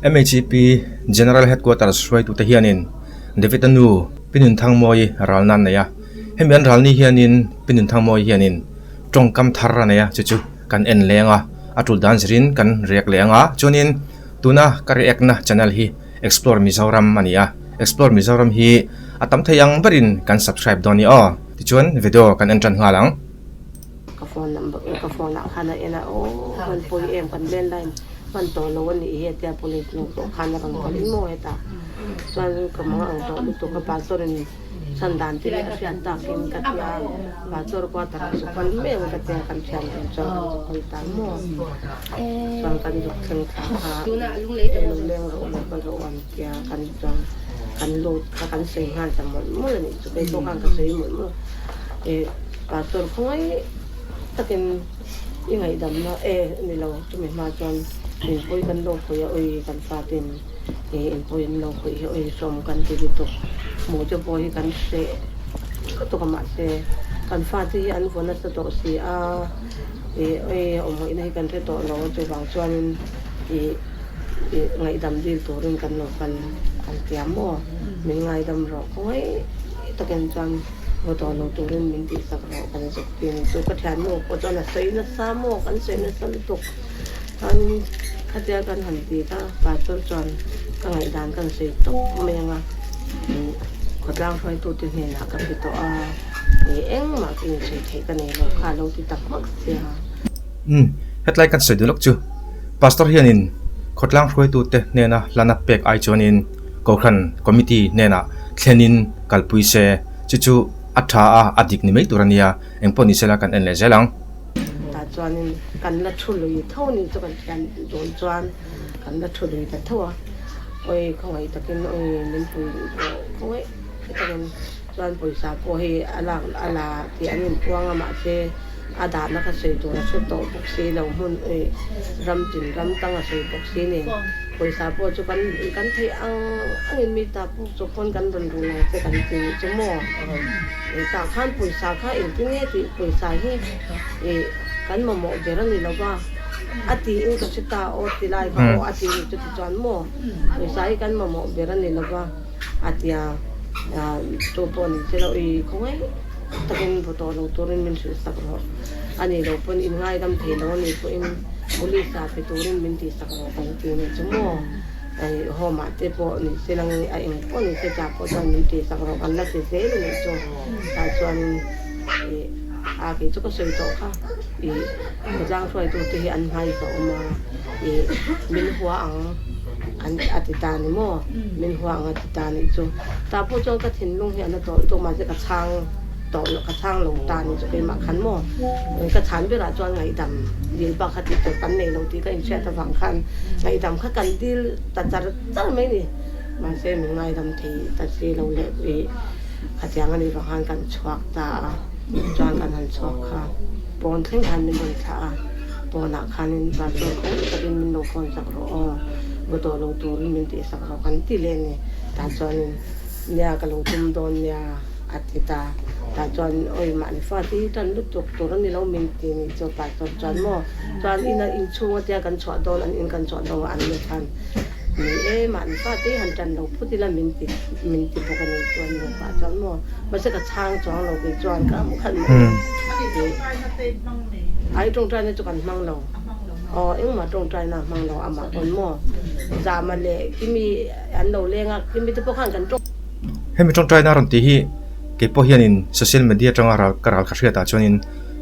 MHP General Headquarters hruaitute hianin David-a nu Pi Nunthangmawii ralna an nei a. Hemi an ralni hianin Pi Nunthangmawii hianin tawngkam thar a nei a, chu chu kan en leng a, a tul dan zirin kan react leh ang a. Chuanin tuna ka react na channel hi Explore Mizoram a ni a, Explore Mizoram hi a tam thei ang berin kan subscribe dawn a ni aw. Tichuan video kan en tan nghal ang. Ka phone number ka phone ah khan a en a aw hman pawi em kan landline hman tawh lo a nih hi a tia police nu pawh khan a rawn kal in maw hetah chuan ka mang ang tawh lutuk a pastor in chhan dan te hi a hriat tak in ka tia pastor quarter ah zuk kal mai ang ka tia kan thian tur chuan kan zuk kal ta maw chuan kan zuk thleng thla kha e lo leng rawh u lo kal rawh u an tia kan chuan kan lut kha kan sawi nghal ta mawlh mawlh a nih chu keipawh khan ka sawi mawlh mawlh a e. Pastor khawngaih takin i ngaihdamna e ni lo chumi hma chuan inpui kan lo khawih a ui kan fatin e inpui an lo khawih hi ui sawm kan ti lutuk hmuh te pawh hi kan hreh lutuk a mahse kan fate hi an vaw nasa tawh si a e ui awmhawihna hi kan hre tawh lo a chuvang chuanin i i ngaihdam dil turin kan lo kal kan tia maw min ngaidam rawh khawngaih takin chuan. Haw tawh lo turin min tihsak rawh kan zuk tin chu ka thiannu pawh chuan a sawi nasa maw kan sawi nasa lutuk chuanin khatia kan han ti ta pastor chuan ka ngaihdan kan sawi tawp mai anga khawtlang hruaitute hnenah ka pe tawh a ni engmah ka insawi theih ka nei lo kha a lo ti tak hmak sia. Umm hetlai kan sawi duh lawk chu pastor hianin khawtlang hruaitute hnena hlana pek ai chuanin Kohhran Committee hnenah thlenin kalpui se, chu chu a tha a, a dik ni mai tur a nia, engpawh ni sela kan en leh zel ang. Tah chuanin kan la thu lui tho ni chu kan thian dawn chuan kan la thu lui ta tho a, awi khawngaih takin awi min pui rawh khawngaih takin chuan pawisa pawh hei a lak a la tih an inpuang a mahse a dahna kha sawi tur a hre tawh bawk si lo hmun awi ram tin ram tang a sawi bawk si nen pawisa pawh chu kan kan theih ang angin mi ta puk chawp pawn kan rawn rul ang che kan ti nih chu maw tah khan pawisa kha engtin nge tih pawisa hi ih kan mamawh ber a ni lo va a tiin ka hre ta aw ti lai kha aw a ti nih chu tichuan maw pawisa hi kan mamawh ber a ni lo va a tia chu pawh ni se lo ih khawngaih takin vaw tawh lo turin min hrilh sak rawh. A ni lo pawn in ngaidam thei lo a nih pawhin police ah pe turin min tih sak rawh kan ti nih chu maw. Hei home ah te pawh ni se lang a eng pawh ni se tah pawh chuan min tih sak rawh kan la ti zel a nih chu. Tah chuanin ih a kei chu ka sawi tawh kha ih khawtlang hruaitu te hi an hmai ka awm a ih min hua ang an a ti ta ni maw min hua ang a ti ta nih chu. Tah pawh chuan ka thinlung hi a na tawh lutuk mahse ka chhang tawh lo ka chhang lo ta ni chu keimah khan maw ka chhan berah chuan ngaihdam dil bak kha tih tur kan nei lo tih ka inhriat avang khan ngaihdam kha kan dil ta char char mai ni mahse min ngaidam thei ta si lo leh ih khatiang a nih vang khan kan chhuak ta a chuan kan han chhuak kha pawn thleng khan min rawn thlah a pawnah khanin pastor khaw takin min lo phone sak rawh aw vaw tawh lo turin min tihsak rawh kan ti leh a ni. Tah chuanin nia ka lo tum dawn nia a ti ta. Tah chuan awi mahni fa te hi tan lutuk tur a ni lo min ti nih chu tah chuan chuan maw chuan in a inchhung atia kan chhuah dawn an in kan chhuah dawn a an nu khan ni e mahni fa te hi han tan lo phut ila min ti min ti bawk a ni chuan nupa chuan maw mahse ka chhang chuang lo kei chuan ka mu khan ai tawngtaina chu kan hmang lo aw engmah tawngtaina a hmang lo amah pawn maw zahma leh kimi An lo leng a, kimi te pawh khan kan tawng. Hemi tawngtaina rawn tih hi kei pawh hianin social media atanga ral ka ral kha hriatah chuanin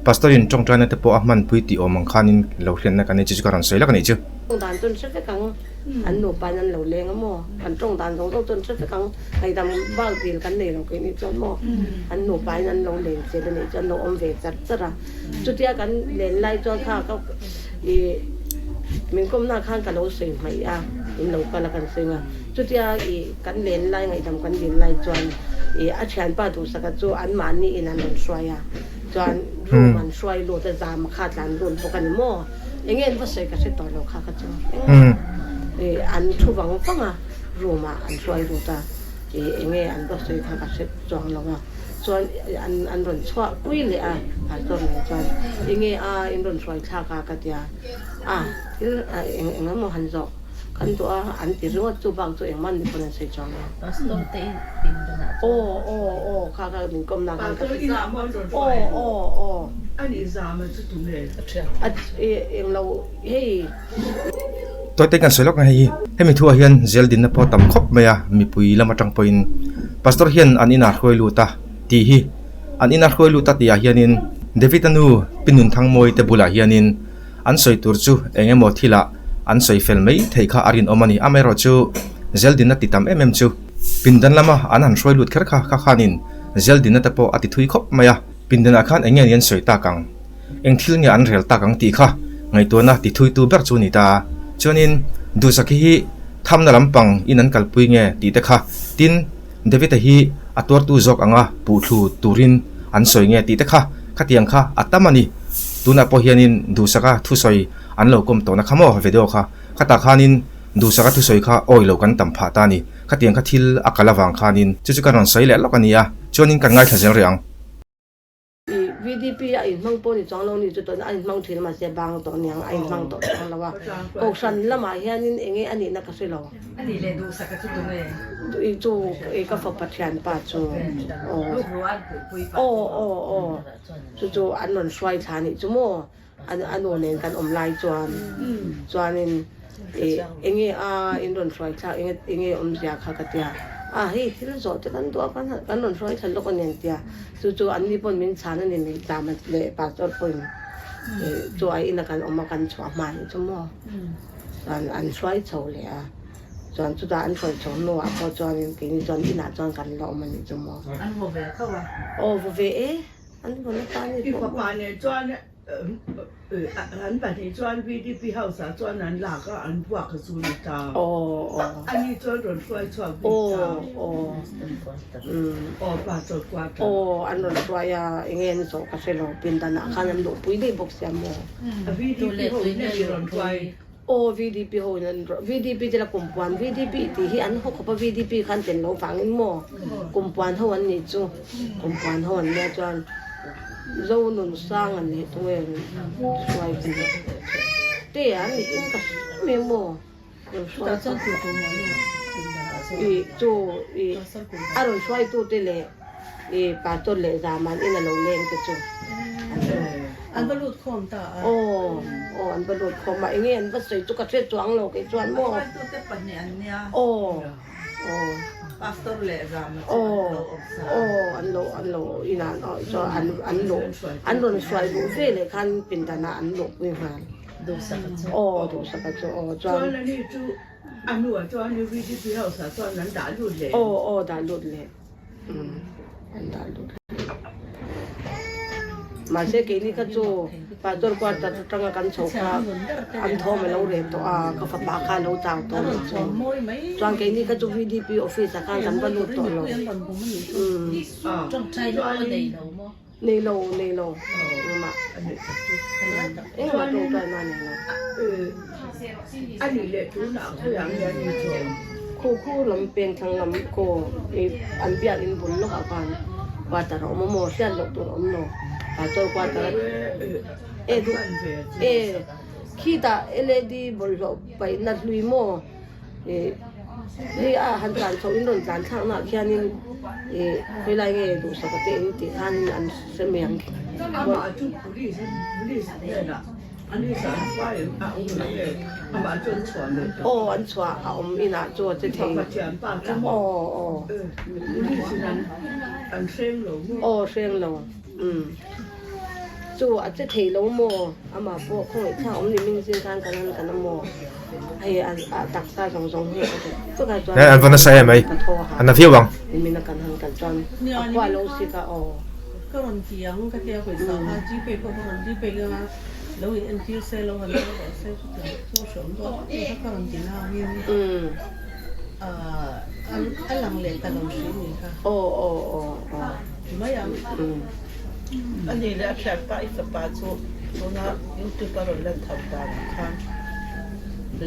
pastor in tawngtaina te pawh a hmanpui tih awm ang khanin lo hriatna kan nei chu chu ka rawn sawi lak a nih chu. Tawng dan chuan hre vek ang, an nupa in an lo leng a maw, kan tawng dan zawng zawng chuan hre vek ang, ngaihdam bak dil kan nei lo keini chuan maw, an nupa in an lo len chet a nih chuan lo awm ve char char a, chutia kan len lai chuan kha ka ih min kawmna khan ka lo sawi hmaih a. In lo kal a kan seng a, chutia ih kan len lai ngaihdam kan din lai chuan ih a thianpa duhsaka chu anmahni in an rawn hruai a, chuan room an hruai lut a zam kha tlan lut bawk a ni maw, enge an va sawi ka hre tawh lo kha ka chu engmah ih an thu vang vang a room ah an hruai lut a, ih enge an va sawi kha ka hre chuang lo a, chuan an an rawn chhuah pui leh a pastor nen chuan enge a in rawn hruai thlak a ka tia a thil eng eng emaw han zawh. Kan duh a, an ti ringawt chu bak chu engmah ni pawn an sawi chuang lo. Pastor te in pin danah chuan. Aw aw aw kha kha min kawm na khan ka Pastor inah maw an rawn aw hruai aw aw. A nih zam a chu tu nge? A thian. A englo hei. Tawite kan sawi lawk ang hei hi. Hemi thuah hian zel dinna pawh tam khawp mai a, mipui lam atang pawhin Pastor hian an inah hruai lut a tih hi an inah hruai lut a tihah hianin David-a nu Pi Nunthangmawii te bulah hianin An sawi tur chu eng emaw thilah an sawi fel mai theih kha a rinawm a ni. Amaherawhchu, Zeldina ti tam em em chu pindan lama an han hruai lut kher kha kha khanin Zeldina te pawh a ti thui khawp mai a. Pindanah khan eng nge ni an sawi tak ang? Eng thil nge an rel tak ang tih kha ngaihtuahna ti thuitu ber chu a ni ta. Chuanin Duhsaki hi thamna lampang in an kalpui nge tih te kha tin David-a hi a tuartu zawk anga puhthlu turin an sawi nge tih te kha khatiang kha a tam a ni. Tunah pawh hianin Duhsaka thusawi an lo kawm tawhna kha maw video kha khatah khanin Duhsaka thusawi kha awi lo kan tam phah ta a ni. Khatiang kha thil a kal avang khanin chu chu kan rawn sawi leh lawk a ni a, chuanin kan ngaithla zel rih ang. I VDP a inhmang pawh ni chuang lo ni chu tawhna a inhmang thin mahse bang tawh aniang a inhmang tawh chuang lo a kohhran lamah hianin eng nge a nihna ka hre lo. A nih leh duhsaka chu tunge? I chu i ka fapa thianpa chu aw aw aw aw chu chu an rawn hruai thla nih chu maw. A nu nen kan awm lai chuan chuanin ih eng nge a in rawn hruai thlak eng eng nge awmzia kha ka tia a hei thil zawh te kan duh a kan kan rawn hruai thla lawk a ni an tia chu chu an ni pawn min chhan a ni mai tlama leh pastor pawhin ih chu a ina kan awm a kan chhuah hma hi chu maw chuan an hruai chho leh a chuan chutah an hruai chho hnuah pawh chuanin keini chuan inah chuan kan la awm a nih chu maw. An vaw ve tho a. Aw vaw ve e. An vaw nasa a ni I pawh. fapa nen chuan an pahnih chuan VDP house ah chuan an lak a, an buak a chu ni ta. Ani chuan rawn hruai chhuak bik ta. Aw pastor quarter. Aw an rawn hruai a, enge an zawh ka hre lo, pindan ah khan an luhpui daih bawk sia maw. VDP ho in a mi rawn hruai. Aw VDP ho in an rawh VDP te la kumpuan VDP tih hi an haw khawp a VDP khan tel lo vangin maw kumpuan ho an nih chu kumpuan ho an nia chuan zo nun sang an nih tunge hruai ka ni te an nih in ka hre mai maw rawn hruai i chu i a rawn hruai tu te leh I pastor leh Zaman in a lo leng te chu an sawi. An va lut khawm ta a. Aw, aw an va lut khawm a, enge an va sawi chu ka hre chuang lo kei chuan maw. A hruaitute pahnih an nia. Aw, aw. Pastor leh Zama chu an lo awm sa. Aw, an lo, an lo inah chuan an an luh, an rawn hruai luh ve leh khan pindanah an luhpui nghal. Duhsaka chu. Aw, Duhsaka chu aw chuan. Chuan ani chu a hnuah chuan VDP house ah chuan an dah lut leh. Aw, aw dah lut leh. An dah lut leh. Mahse keini kha chu pastor quarter atanga kan chho kha an thawm a lo reh tawh a, ka fapa kha a lo chau tawh a nih chu. Chuan keini kha chu VDP office ah khan kan va lut tawh lo. Nei lo, nei lo. Engmah, engmah tawngtai na nei lo. Anih leh tunah khawiah nge an inchawm? Khu khu lam pengthlang lam kaw i an biakinn bul lawkah khan quarter a awm a maw hriat loh tur a awm lo. Pastor quarter a e duh e khitah LAD bawlhhlawh paihna hlui maw Ih hei a han tlan chhoh in rawn tlan thlak nak hianin ih khawilai nge duhsak a te in tih khanin an hre mai ang. Amah chu police police hnenah police ah an hruai em a awm lo nge amah chu an chhuah leh tawh. Aw an chhuah a awm inah chu a che thei. Fapa thianpa chu maw. Aw aw. Police in an an hreng lo maw. Aw hreng lo umm. Chu a che thei lo maw? Amah pawh khawngaih thlak awm ni ming zing khan kan han kan a maw? Hei a taksa zawng zawng hi a dik vek a chuan He an va nasa em ai, ka thaw ha a na viau ang. Nimin a kan han kal chuan a khuah lo si ka aw. Ka rawn ti ang ka tia pawisa kha Gpay pawh ka rawn Gpay ang a, lo in entir se lo han kal rawh se chutiang chu a hreawm dawn tih kha ka rawn ti na angin a lang leh ta lo hrim ni kha. Aw aw aw aw. Mai ang. A ni leh a thianpa i fapa chu tuna youtube a rawn lan tho danah khan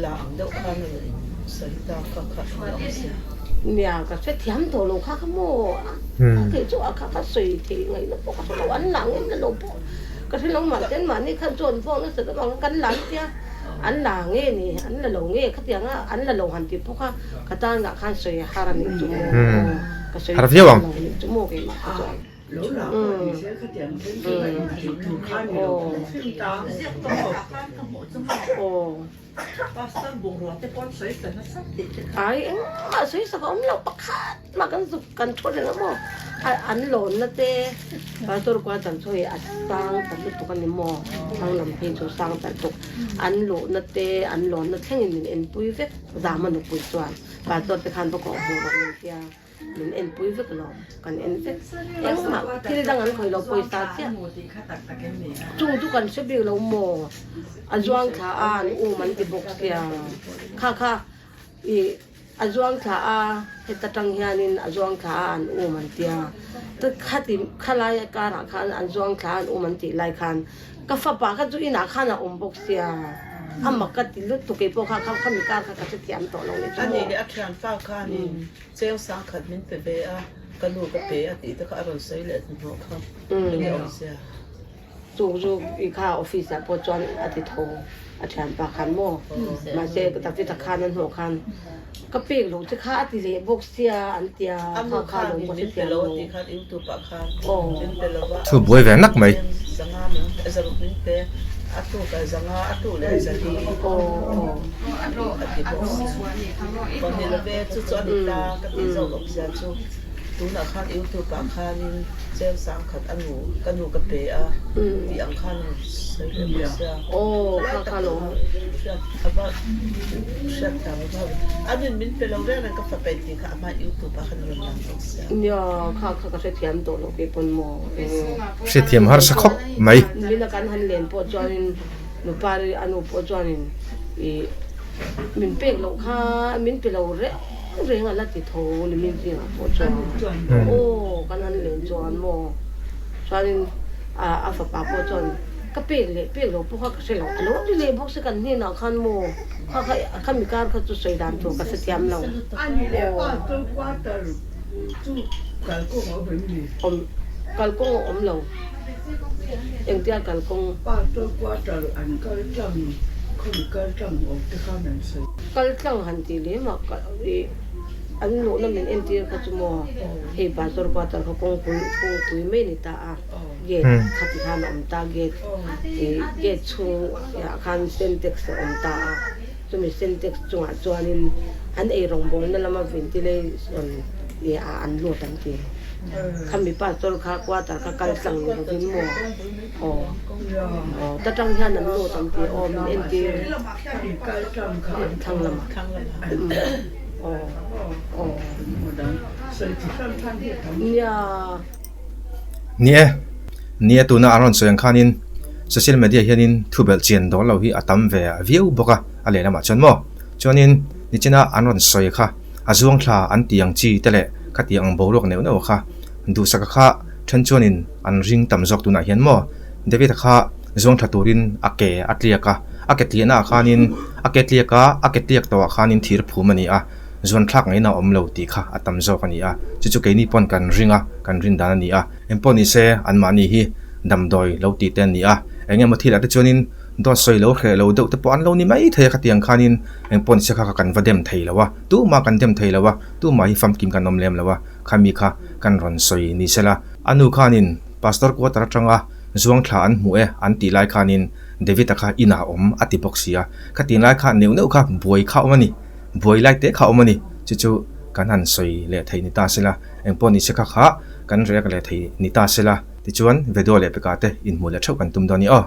la ang deuh khan a rawn sawi ta kha kha a awm si. Nia ka hre thiam tawh lo kha kha maw a kei chu a kha kha sawi theih ngaihna pawh ka hre lo an la ngem la lo pawh ka hre lo mahse an mahni khan chu an vawk nasa deuh ang kan la an tia. An la nge ni, an la lo nge khatianga an la lo han ti pawh kha ka tan ah khan sawi har a nih chu maw ka sawi Har viau ang. lo nih chu maw keimah kha chuan. Lo la pawh ni se khatiang thil chu ka inchhir tur kha ni lo hrim hrim ta. Ziak tawh ah khan ka hmuh chu maw. Pastor bungrua te pawn sawi sa nasa tih te kha. Ai engmah sawi sak a awm lo pakhat mah kan zuk kan thu reng a maw a an lawnna te pastor quarter chu hei a sang ta lutuk a ni maw thlang lam phei chu sang ta lutuk an luhna te an lawnna thlengin min enpui vek zama nupui chuan pastor te khan va kawh hmuh rawh min tia. Min enpui vek lo, kan en vek. Engmah thil dang an khawih lo pawisa chiah. Chung chu kan hre bik lo maw? A zuang thla a an um an ti bawk sia. Kha kha i a zuang thla a heta tang hianin a zuang thla a an um an tia. Ta khati khalai karah khan an zuang thla a an um an tih lai khan ka fapa kha chu inah khan a awm bawk sia. A mak ka ti lutuk keipawh kha khami kar kha ka hrethiam tawh lo ni chu maw. Ani leh a thianpa khanin Cheng sangkhat min pe ve a, ka nu ka pe a tih te kha a rawn sawi leh hnuhnawh kha enge awm sia. Chu chu i kha office ah pawh chuan a ti tho a thianpa khan maw mahse David a khan a hnawh khan ka pek loh che kha a ti leh bawk sia an tia kha kha lo ka hrethiam lo. Thu buai ve nak mai. Chu chu a ni ta ka tih zawk awm zia chu tunah khan youtube ah khanin cheng sangkhat a nu ka nu ka pe a tih ang khan a rawn sawi leh bawk sia lai tak chu hriat a va hriat thiam a va a nun min pe lo reng reng ka fa peih tih kha a hma youtube ah khan a rawn lang bawk sia. Nia kha kha ka hrethiam tawh lo kei pawn maw Hrethiam harsa khawp mai. Mina kan han len pawh chuanin Nupari a nu pawh chuanin ih min pek loh kha min pe lo reng reng a la ti tho ni min zingah pawh chuan aw kan han len chuan maw chuanin a a fapa pawh chuan ka pek leh pek loh pawh kha ka hre lo a lo ti leh bawk se kan hnenah khan maw kha kha khami kar kha chu sawi dan tur ka hre thiam lo aw kalkawng a awm lo. Engtia kalkawng? Pastor quarter an kal tlang, khawi kal tlang awm te khan an sawi. Kal tlang han tih lem ah i an luhna min entir kha chu maw hei pastor quarter kha kawngpui kawngpui mai a ni ta a, gate khati khan a awm ta gate i gate chhung ah khan syntax a awm ta a, chumi syntax chungah chuanin an ei rawngbawlna lama ventilation i ah an lut an ti. Khami pastor kha quarter kha kal tlang ni lovin maw aw aw ta tang hian an lut ang tih aw min entir thlang lamah aw aw nia. Ni e, ni e tuna an rawn sawi ang khanin social media hianin thu belh chian dawn lo hi a tam ve viau bawk a, a lehlamah chuan maw chuanin nichina an rawn sawi kha. A zuang thla an ti ang chi te leh ka ti ang boruak neuh neuh kha duhsaka kha then chuanin an ring tam zawk tunah hian maw David-a kha zuang thla turin a ke a tliak a, a ke tliahna ah khanin a ke tliak a, a ke tliak tawhah khanin thir phum a ni a, zuan thlak ngaihna a awm lo tih kha a tam zawk a ni a, chu chu keini pawn kan ring a, kan rin dan a ni a. Engpawh ni se anmahni hi damdawi lo tih te an ni a, eng emaw thilah te chuanin dawt sawi lo hreh lo deuh te pawh an lo ni mai thei a khatiang khanin Engpawh ni se kha kha kan va dem thei lo a, tumah kan dem thei lo a, tumah hi famkim kan awm lem lo a, khami kha kan rawn sawi ni sela. A nu khanin Pastor quarter atanga zuang thla an hmuh e an tih lai khanin David-a kha inah a awm a ti bawk si a, khatin lai kha neuh neuh kha buai kha a awm a ni, buai lai te kha a awm a ni, chu chu kan han sawi leh thei ni ta sela, engpawh ni se kha kha kan react leh thei ni ta sela, tichuan video leh pekah te inhmuh leh theuh kan tum dawn a ni aw.